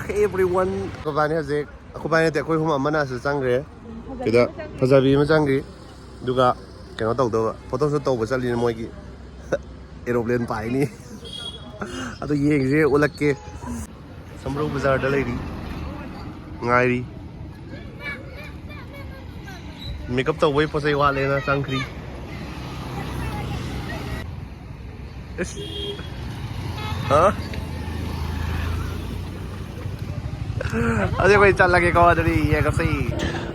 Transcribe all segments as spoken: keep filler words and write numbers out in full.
Hey everyone, ꯑꯩꯈꯣꯏꯕꯥꯅꯤ ꯍꯧꯖꯤꯛ, ꯑꯩꯈꯣꯏꯕꯥꯅꯤ ꯅꯠꯇꯦ, ꯑꯩꯈꯣꯏ ꯑꯍꯨꯝ ꯑꯃꯅꯁꯨ ꯆꯪꯈ꯭ꯔꯦ꯫ ꯁꯤꯗ ꯐꯖꯕꯤ ꯑꯃ ꯆꯪꯈꯤ, ꯑꯗꯨꯒ ꯀꯩꯅꯣ ꯇꯧꯗꯧꯕ, ꯐꯣꯇꯣ ꯁꯨꯠ ꯇꯧꯕ ꯆꯠꯂꯤꯅ ꯃꯣꯏꯒꯤ ꯑꯦꯔꯣꯄ꯭ꯂꯦꯟ ꯄꯥꯏꯅꯤ꯫ ꯑꯗꯨ ꯌꯦꯡꯁꯦ, ꯎꯠꯂꯛꯀꯦ꯫ ꯁꯝꯕ꯭ꯔꯧ ꯕꯖꯥꯔꯗ ꯂꯩꯔꯤ, ꯉꯥꯏꯔꯤ꯫ ꯃꯦꯀꯞ ꯇꯧꯕꯩ ꯄꯣꯠ ꯆꯩ ꯋꯥꯠꯂꯦꯅ ꯆꯪꯈ꯭ꯔꯤ꯫ ꯏꯁ꯫ ꯍꯥ? ꯑꯗꯨꯗꯤ ꯑꯩꯈꯣꯏ ꯆꯠꯂꯒꯦꯀꯣ, ꯑꯗꯨꯗꯤ ꯌꯦꯡꯉꯁꯤ꯫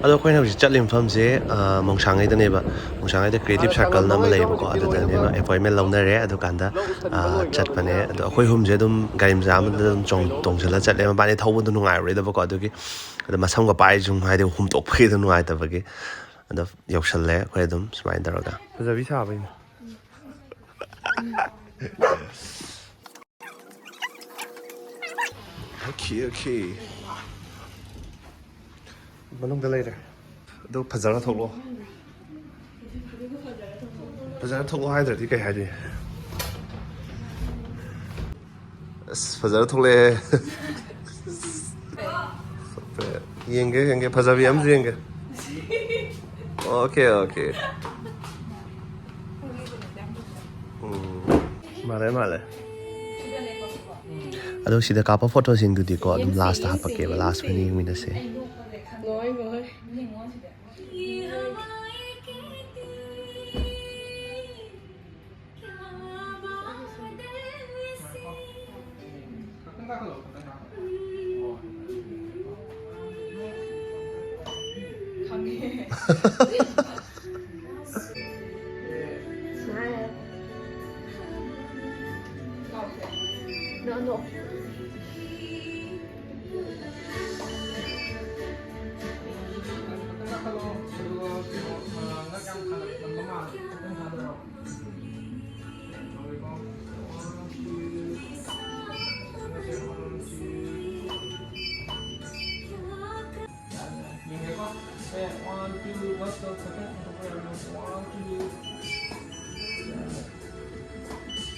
ꯑꯗꯣ ꯑꯩꯈꯣꯏꯅ ꯍꯧꯖꯤꯛ ꯆꯠꯂꯤ ꯃꯐꯝꯁꯦ, ꯑ, ꯃꯣꯡꯁꯥꯡꯉꯩꯗꯅꯦꯕ꯫ ꯃꯣꯡꯁꯥꯡꯉꯩꯗ Creative Circle ꯑꯃ ꯂꯩꯌꯦꯕꯀꯣ, ꯑꯗꯨꯗꯅꯦꯕ appointment ꯂꯧꯅꯔꯦ꯫ ꯑꯗꯨꯀꯥꯟꯗ, ꯑ, ꯆꯠꯄꯅꯦ꯫ ꯑꯗꯣ ꯑꯩꯈꯣꯏ ꯑꯍꯨꯝꯁꯦ ꯑꯗꯨꯝ ꯒꯥꯔꯤ ꯃꯆꯥ ꯑꯃꯗ ꯑꯗꯨꯝ ꯆꯣꯡ-, ꯇꯣꯡꯁꯤꯜꯂ ꯆꯠꯂꯦ꯫ ꯃꯕꯥꯅꯤ ꯊꯧꯕꯗꯣ ꯅꯨꯡꯉꯥꯏꯔꯣꯏꯗꯕꯀꯣ, ꯑꯗꯨꯒꯤ꯫ ꯑꯗꯣ ꯃꯁꯝꯒ ꯄꯥꯏ ꯁꯨꯝ ꯍꯥꯏꯗꯤ ꯍꯨꯝꯇꯣꯛꯄꯒꯤꯗꯣ ꯅꯨꯡꯉꯥꯏꯇꯕꯒꯤ꯫ ꯑꯗꯣ ꯌꯧꯁꯜꯂꯦ ꯑꯩꯈꯣꯏ ꯑꯗꯨꯝ ꯁꯨꯃꯥꯏꯅ ꯇꯧꯔꯒ꯫ ꯐꯖꯕꯤ ꯁꯥꯕꯩꯅꯦ꯫ Okay, okay. ꯃꯅꯨꯡꯗ ꯂꯩꯔꯦ꯫ ꯑꯗꯨ ꯐꯖꯅ ꯊꯣꯛꯂꯛꯑꯣ꯫ ꯐꯖꯅ ꯊꯣꯛꯂꯛꯑꯣ ꯍꯥꯏꯗ꯭ꯔꯗꯤ ꯀꯩ ꯍꯥꯏꯗꯣꯏꯅꯣ? ꯑꯁ, ꯐꯖꯅ ꯊꯣꯛꯂꯛꯑꯦ꯫ ꯌꯦꯡꯒꯦ, ꯌꯦꯡꯒꯦ, ꯐꯖꯕꯤ ꯑꯃꯁꯨ ꯌꯦꯡꯒꯦ꯫ Okay, okay. ꯎꯝ, ꯃꯥꯜꯂꯦ, ꯃꯥꯜꯂꯦ꯫ ꯑꯗꯣ ꯁꯤꯗ ꯀꯥꯞꯄ ꯐꯣꯇꯣꯁꯤꯡꯗꯨꯗꯤꯀꯣ, ꯑꯗꯨꯝ ꯌꯦꯡꯁꯦ, last ꯍꯥꯞꯄꯛꯀꯦꯕ, ꯌꯦꯡꯁꯦ, last ꯑꯣꯏꯅ ꯌꯦꯡꯁꯦ꯫ ꯌꯦꯡꯃꯤꯟꯅꯁꯦ꯫ ꯉꯣꯏ, ꯉꯣꯏ꯫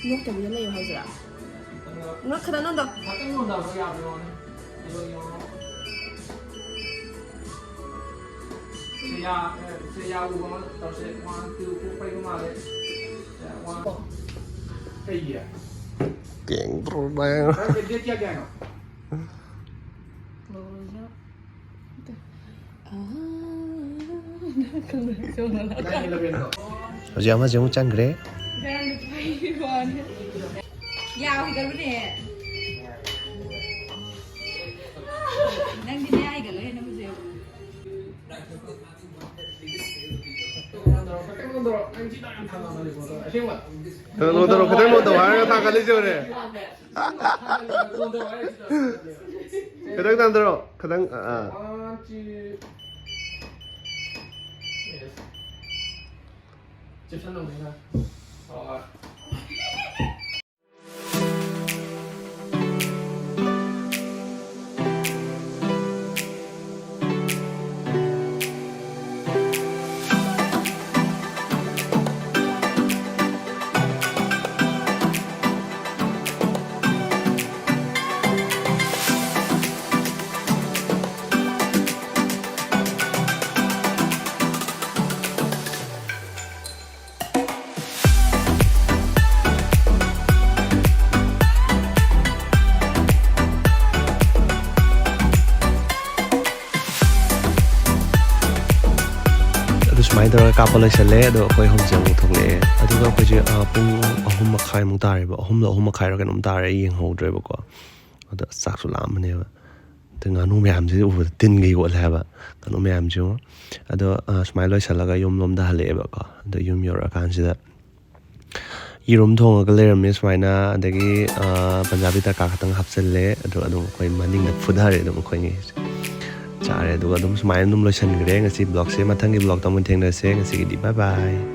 ꯅꯣꯛꯇꯕꯤꯗ ꯂꯩꯌꯣ ꯍꯥꯏꯁꯤꯔꯥ? ꯉꯛꯈꯗ ꯅꯪꯗꯣ꯫ ꯉꯥꯛꯇꯪ ꯅꯣꯟꯊꯕ ꯌꯥꯕ꯭ꯔꯣꯅꯦ? ꯁꯦ ꯌꯥ-, ꯑꯦ, ꯁꯦ ꯌꯥꯎꯕ ꯑꯃ ꯇꯧꯁꯦ꯫ One, two, four, five ꯃꯥꯜꯂꯦ꯫ ꯁꯦ, one. ꯀꯩꯒꯤ? ꯀꯦꯡꯗ꯭ꯔꯣ ꯚꯥꯏ꯫ ꯅꯪ date ꯀꯌꯥ ꯀꯌꯥꯅꯣ? Nine eleven ꯗꯣ꯫ ꯍꯧꯖꯤꯛ ꯑꯃꯁꯦ ꯑꯃꯨꯛ ꯆꯪꯈ꯭ꯔꯦ꯫ ꯌꯥꯈꯤꯗꯕꯅꯦ꯫ ꯅꯪꯗꯤ ꯃꯌꯥꯏꯒ ꯂꯣꯏꯅ ꯍꯧꯖꯤꯛ꯫ ꯈꯤꯇꯪ ꯂꯣꯟꯊꯔꯣ, ꯈꯤꯇꯪ ꯂꯣꯟꯊꯔꯣ ꯍꯥꯏꯔꯒ ꯊꯥꯡꯒꯠꯂꯤꯁꯦ ꯍꯣꯔꯦꯟ꯫ ꯈꯤꯇꯪ ꯇꯥꯟꯊꯔꯣ, ꯈꯤꯇꯪ, ꯑꯥ, ꯑꯥ꯫ ꯑꯗꯨ ꯁꯨꯃꯥꯏꯅ ꯇꯧꯔꯒ ꯀꯥꯞꯄ ꯂꯣꯏꯁꯜꯂꯦ꯫ ꯑꯗꯣ ꯑꯩꯈꯣꯏ ꯑꯍꯨꯝꯁꯦ ꯑꯃꯨꯛ ꯊꯣꯛꯂꯛꯑꯦ꯫ ꯑꯗꯨꯒ ꯑꯩꯈꯣꯏꯁꯦ, ꯑ, ꯄꯨꯡ ꯑꯍꯨꯝ ꯃꯈꯥꯏꯃꯨꯛ ꯇꯥꯔꯦꯕ꯫ ꯑꯍꯨꯝꯂ ꯑꯍꯨꯝ ꯃꯈꯥꯏꯔ ꯀꯩꯅꯣꯝ ꯇꯥꯔꯦ, ꯑꯩ ꯌꯦꯡꯍꯧꯗ꯭ꯔꯦꯕꯀꯣ꯫ ꯑꯗꯣ ꯑꯁ, ꯆꯥꯛꯁꯨ ꯂꯥꯝꯕꯅꯦꯕ꯫ ꯑꯗꯣ ꯉꯥꯅꯨ ꯃꯌꯥꯝꯁꯤꯗꯤ ꯎꯕꯗ ꯇꯤꯟꯒ ꯌꯣꯠꯂꯦ ꯍꯥꯏꯕ, ꯉꯥꯅꯨ ꯃꯌꯥꯝꯁꯤꯕꯨ꯫ ꯑꯗꯣ, ꯑ, ꯁꯨꯃꯥꯏꯅ ꯂꯣꯏꯁꯤꯜꯂꯒ ꯌꯨꯝ ꯂꯣꯝꯗ ꯍꯜꯂꯛꯑꯦꯕꯀꯣ꯫ ꯑꯗꯣ ꯌꯨꯝ ꯌꯧꯔꯛꯑꯀꯥꯟꯁꯤꯗ ꯌꯦꯔꯨꯝ ꯊꯣꯡꯉꯒ ꯂꯩꯔꯝꯃꯦ ꯁꯨꯃꯥꯏꯅ, ꯑꯗꯒꯤ, ꯑ, ꯄꯟꯖꯥꯕꯤ ꯇꯔꯀꯥ ꯈꯛꯇꯪ ꯍꯥꯞꯆꯤꯜꯂꯦ꯫ ꯑꯗꯣ ꯑꯗꯨꯝ ꯑꯩꯈꯣꯏ ꯃꯅꯤꯡꯗ ꯐꯨꯊꯔꯦ ꯑꯗꯨꯝ ꯑꯩꯈꯣꯏꯅꯤ ꯆꯥꯔꯦ꯫ ꯑꯗꯨꯒ ꯑꯗꯨꯝ ꯁꯨꯃꯥꯏꯅ ꯑꯗꯨꯝ ꯂꯣꯏꯁꯤꯟꯈ꯭ꯔꯦ ꯉꯁꯤ vlogꯁꯦ꯫ ꯃꯊꯪꯒꯤ vlogꯇ ꯑꯃꯨꯛ ꯊꯦꯡꯅꯁꯦ꯫ ꯉꯁꯤꯒꯤꯗꯤ bye bye꯫